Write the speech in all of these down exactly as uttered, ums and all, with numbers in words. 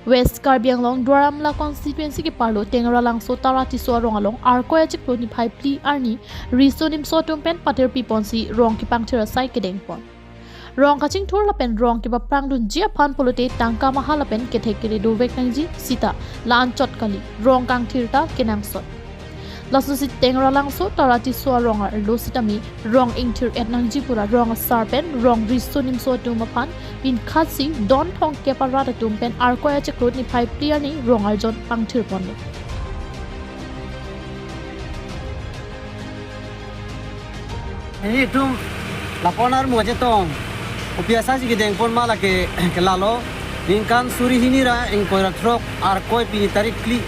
West Karbi Anglong Duar Amla constituency keparlo Tengralangso Tara Tisso arong along Arkoi achiklo niphai phli arni riso nimso atum pen patirpi ponsi rong kepangthir asai kedeng pon. Rong kachingthur lapen rong kepaprang dunji aphan pulote tangka maha lapen kethek kere dovek nangji sita la-anchot kali, rong kangthir ta kenangsot. Lasosi Tengralangso Tara Tisso arong arlo sitame rong ingthir et nangji pura rong asar pen rong riso nimso atum aphan pinkhatsi don thomkep arat atum pen Arkoi achiklo niphai phli arni rong arjon pangthir ponlo. Nelitum lapu armu chetong kopi asai si kedeng pon ma lake ke lalo ningkan suri hini ra ingkoi ra throk Arkoi pini tarik phli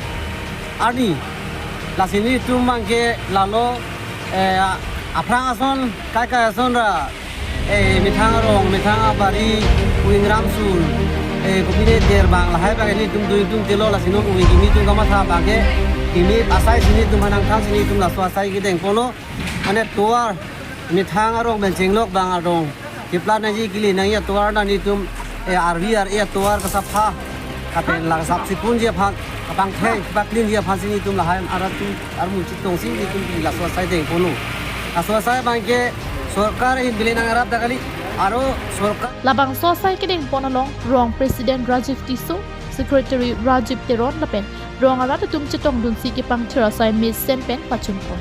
arni. Lasi nelitum abangke lalo, eh, aphrang ason, kai kai ason ra, eh, methang arong, methang abari, kuing ramsul, eh, kopine derbang lahai abangke nelitum dui tum telo, lasi non ui kimi tum kamatha abangke kimi asai si nelitum hanang thang si nelitum laso asai kedeng ponlo. Mane tovar methang arong pen chenglok abang arong keplang nangji, kele nangji atovar na nelitum, eh, arvi ar-e atovar kasapha, lapen la kasap si ponji aphan, kapangthek kapaklinji aphan si nelitum lahai arat atum armu chetong si nelitum laso asai deng ponlo. Laso asai abangke sorkar ahin bile nangrap ta kali, aro sorkar. Labangso asai kedeng pon along rong President Rajiv Tisso, Secretary Rajiv Teron lapen rong arat atum chetong dunsi kepangthir asai mesen pen pachun pon.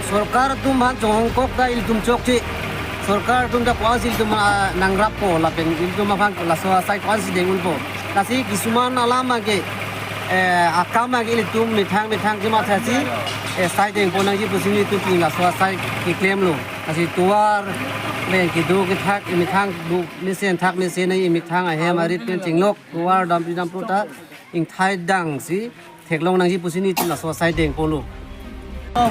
Sorkar atum aphan chonghongkok ta ilitum chokche. Sorkar atum ta ko-ansi ilitum, ah, nangrappo lapen ilitum aphan laso asai ko-ansi deng unpo. Lasi kisuman alam abangke, eh, akam abangke ilitum methang methang kemathasi, eh, sai deng pon nangji pusi nelitum pini laso asai keklemlo. Lasi tovar pen kedo kethak methang do mesen thak mesen nangji, methang ahem arit pen chenglok tovar dampi dampo ta ingthai dangsi theklong nangji pusi nelitum laso asai deng ponlo. Oh,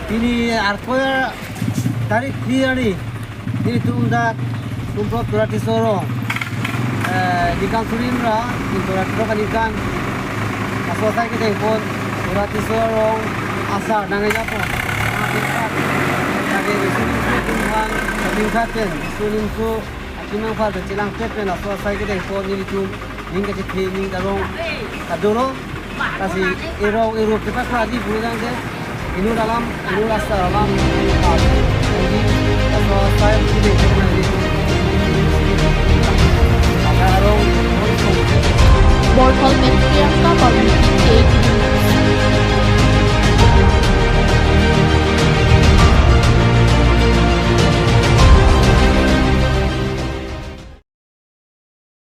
pini Arkoi tarik phli arni nelitum dak Tumprop Tara Tisso arong, eh, ningkan suri ra ingkoi ra throk aningkan laso asai kedeng pon Tara Tisso arong asar nangjapo. Lake riso nimso atum aphan, ning khat pen riso nimso atum aphan ta chelangpet pen laso asai kedeng pon nelitum ning kachethe ning karong kadolo. Lasi erong eruk kita kali pulang ke inut alam, inut asar alam. Jadi laso asai kedeng pon nelitum. Maka arong Borthol pen Priyanka Bali, K T V News.